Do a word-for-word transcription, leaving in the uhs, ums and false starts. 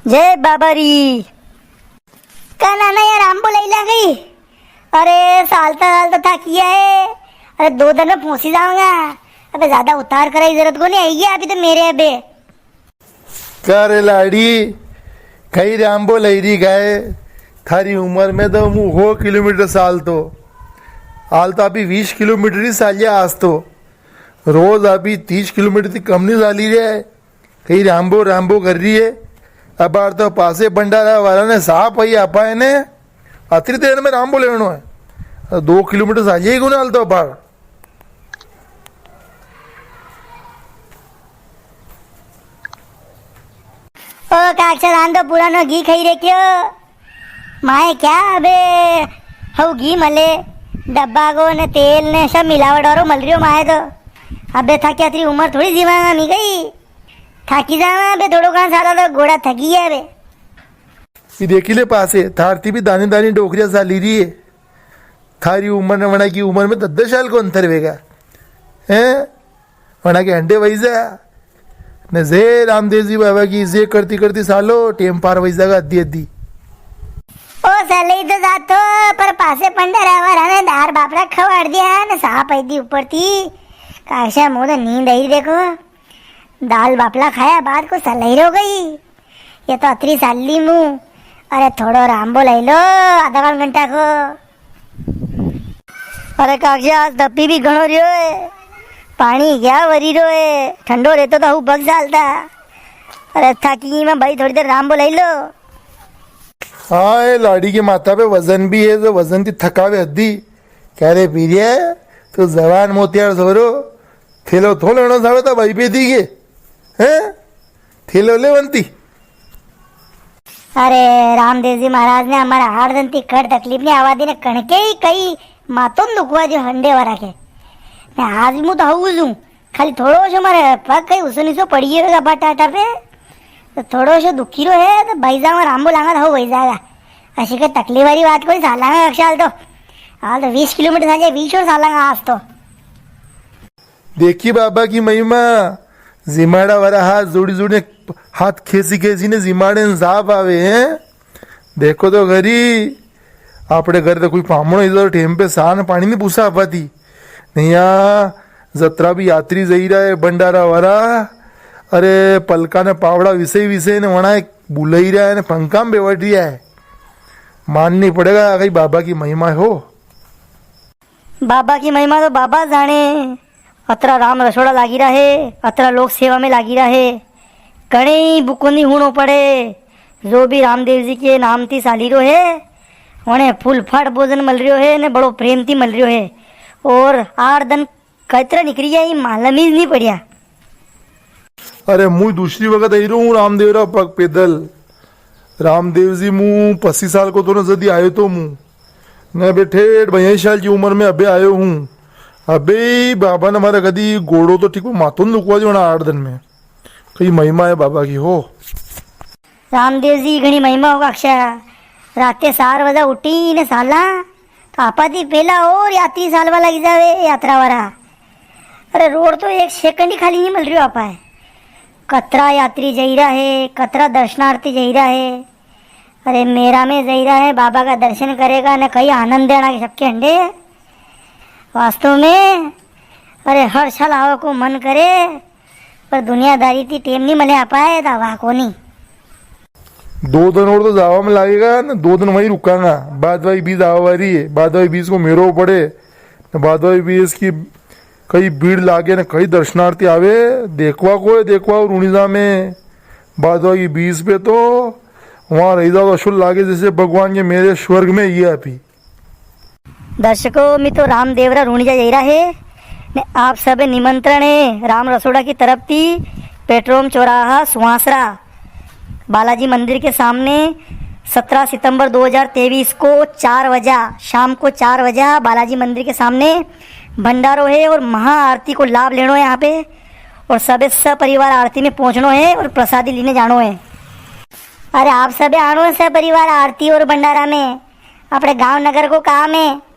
जय बाबा री। का नाना यार, आंबो लई ला कई। अरे, सालता सालता थाकी ग्या है। अरे, दो दन में पोंची जावांगा। अबे, ज्यादा उतार कराई जरूरत कोनी है, अभी तो मेरे अबे। का रे लाड़ी, कई रे आंबो लई री गाय? थारी उमर में तो मूं हो किलोमीटर सालतो। हाल तो अभी बीस किलोमीटर ही साल्या आज तो। रोज अभी तीस किलोमीटर थी कम नी साली रे। कई रामबो रामबो कर री है। अबार तो पासे भंडारा वाला ने साफ ही आपा है ने, अतरी देर में रामबो लेवणो है। दो किलोमीटर साजे ही गुनाल तो अबार। ओ काक्षा, थां तो पुरानो घी खाई रे क्यों? माए क्या अबे, हऊ घी मले, डब्बा को ने तेल ने सब मिलावट वालो मल रियो माए तो। अबे थाकी अतरी उमर थोड़ी जीवांगा मी कई। थाकी जावा अबे, थोड़ो कहाँ सारा तो गोड़ा थकी है अबे। ये देखी ले पासे, थारती भी दानी दानी डोकरिया साली री है। थारी उमर ने वणा की उमर में दस दस साल को अंतर वेगा। हैं? वणा के हंडे वई जा। ने जे रामदेव जी बाबा की जे करती करती सालो, टेम पार वई जागा अद्दी अद्दी। ओ सलई तो जातो, पर पासे पंडरा वाला ने दाल बापड़ा खवाड़ दिया ने साफ आई दी ऊपर थी। काक्षा, मूं तो नींद आई री देखो। दाल बापला खाया बाद को सलई रो गई। ये तो अतरी साली मूं। अरे थोड़ो रामबो लई लो, आधा काल घंटा को। अरे काक्षा, आज तपी भी घणो रियो है, पाणी क्या वरी रो है, ठंडो रेतो तो हऊ बग सालता। अरे थाकी में भाई थोड़ी देर रामबो लई लो। हाँ, ये लाड़ी के माथा पे वजन भी है, जो वजन थी थकावे हद्दी। क्या रे पीरिया, तू जवान मोतियार सोरो, थेलो थो लेणो सावे था भाई पे दी के, हैं? थेलो ले वंती। अरे, रामदेव जी महाराज ने हमारा हाड़ दंती कड़ तकलीफ ने आवा दी ने कणके ही कई मातो न दुखवा जो हंडे वाला के। ने आज भी मूं तो हऊ जूं, खाली थोड़ो सो मारे पग कई उसो निसो पड़ी गयो बाटा आटा पे, तो थोड़ो सो दुखी रो है, तो भाई जावा रामबो लांगा तो हऊ वई जागा। अशी कोई तकलीफ वाली बात कोनी, सालांगा अक्षाल तो। हाल तो बीस किलोमीटर साजे, बीस और सालांगा आज तो। देखी बाबा की महिमा, जिमाड़ा वाला हाथ जोड़ी जोड़ी ने, हाथ खेसी खेसी ने जिमाड़े ने साफ आवे हैं। देखो तो खरी, आपणे घर तो कोई पामणो इधर टेम पे सा ने पाणी नी पूछा आपाती। ने या जतरा भी यात्री जई रा है भंडारा वाला, अरे पलका ने पावड़ा विसे विसे ने वणा एक बुलई रा है ने पंखा में बेवड़ रा है। माननी पड़ेगा, कई बाबा की महिमा हो। बाबा की महिमा तो बाबा जाणे। अतरा राम रसोड़ा लागी रा है, अतरा लोक सेवा में लागी रा है। कणे ही बुको नी होणो पड़े। जो भी रामदेव जी के नाम थी साली रो है, वणे फूल फाट भोजन मल रियो है ने बड़ो प्रेम थी मल रियो है। और आठ दन कतरा निकरी गया, ये मालूम ही नी पड़िया। अरे, मूं दूसरी वखत आई रो हूँ रामदेव रा पग पैदल। रामदेव जी, मूं पच्चीस साल को तो न जदी आयो तो मूं। ने बैठे बयासी साल की उम्र में अबे आयो हूँ। अबे ही बाबा ने मारे कदी गोड़ो तो ठीक माथो न दुखवा दियो ना आठ दिन में। कई महिमा है बाबा की हो। रामदेव जी घणी महिमा होगा अक्षय। राते चार बजे उठी ने साला, तो आपा थी पहला और यात्री सालवा लगी जावे यात्रा वाला। अरे रोड तो एक सेकंड ही खाली नी मल रियो आपा है। कतरा यात्री जई रहा है, कतरा दर्शनार्थी जई रहा है। अरे मेरा में जई रहा है, बाबा का दर्शन करेगा ने कई आनंद देना के सबके हंडे। वास्तव में, अरे हर साल आवा को मन करे, पर दुनियादारी थी टेम नी मले आपा है, तो आवा कोनी। दो दिन और तो जावा में लागेगा ने, दो दिन वहीं रुकांगा। भादवाई बीज आवा वाली है, भादवाई बीज को मेरो पड़े, ने भादवाई बीज की कई भीड़ लागे ने कई दर्शनार्थी आवे, देखवा को है, देखवा और उणीजा में भादवाई बीज पे तो वहां रही जाओ, असल लागे जैसे भगवान के मेरे स्वर्ग में ही है अभी। दर्शकों, मी तो रामदेवरा रुणिया जई रहा है ने आप सब निमंत्रण है राम रसोड़ा की तरफ थी, पेट्रोल चौराहा सुवासरा, बालाजी मंदिर के सामने। सत्रह सितंबर दो हज़ार तेईस को चार बजा, शाम को चार बजा बालाजी मंदिर के सामने भंडारो है और महाआरती को लाभ लेनो है यहाँ पे। और सबे सपरिवार आरती में पहुंचनो है और प्रसादी लेने जानो है। अरे आप सबे आनो है सपरिवार आरती और भंडारा में, अपने गांव नगर को काम है।